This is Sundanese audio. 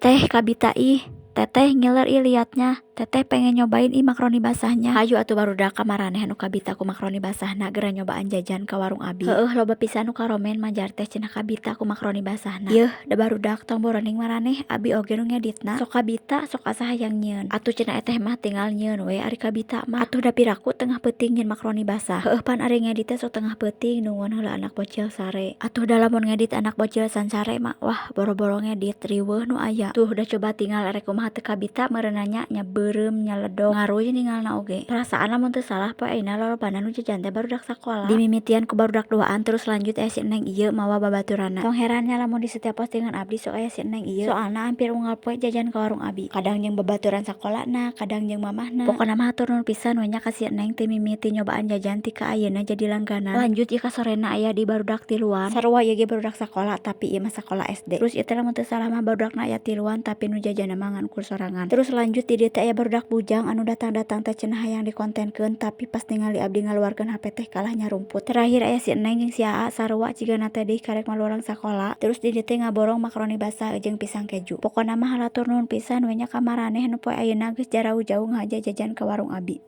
Teh, Kabita ih, Teteh ngiler ih liatnya. Teteh pengen nyobain ih makaroni basahnya. Hayu atuh barudak, ka maraneh anu kabita ku makaroni basahna, geura nyobaan jajan ka warung abi. Heueuh, loba pisan nu karomen majar teh cenah kabita ku makaroni basahna. Yeuh da barudak, tong boroning maraneh, abi oge nu ngeditna sok kabita, sok asa hayang nyieun. Atuh cenah eteh mah tinggal nyieun we ari kabita mah. Atuh da piraku tengah peuting nyieun makaroni basah. Heueuh, pan ari ngedit teh sok tengah peuting, nungguan heula anak bocil sare. Atuh da lamun ngedit anak bocil can sare mah, wah, boro-boro ngedit, riweuh nu aya. Tuh da coba tingal erek kumaha teu kabita meureunna nya, nya beureum nya ledog, ngaruy ningalna oge. Perasaan lamun teu salah poe ayeuna lolobana nu jajan teh barudak sakola. Dimimitian ku barudak duaan, terus lanjut aya si neng ieu mawa babaturanna. Tong heran nya lamun di setiap postingan abdi sok aya si neng ieu, soalna hampir unggal poe jajan ka warung abi. Kadang jeung babaturan sakolana, kadang jeung mamahna. Pokona mah hatur nuhun pisan we nya ka si neng ti mimiti nyobaan jajan ti ka ayeuna jadi langganan. Lanjut ieu ka sorena aya deui barudak tiluan, sarua ieu ge barudak sakola, tapi ieu mah sakola SD. Terus ieu teh lamun teu salah mah barudakna aya tiluan, tapi nu jajanna mah ngan ukur sorangan. Terus lanjut di dieu teh aya barudak bujang anu datang-datang teh cenah hayang dikontenkeun, tapi pas ningali abdi ngaluarkeun hape teh kalah nyarumput. Terakhir aya si neng jeung si aa, sarua cigana teh deui karek malulang sakola. Terus di dieu teh ngaborong makaroni basah jeung pisang keju. Pokona mah hatur nuhun pisan we nya ka maraneh nu poe ayeuna geus jarauh jauh ngahaja jajan ka warung abi.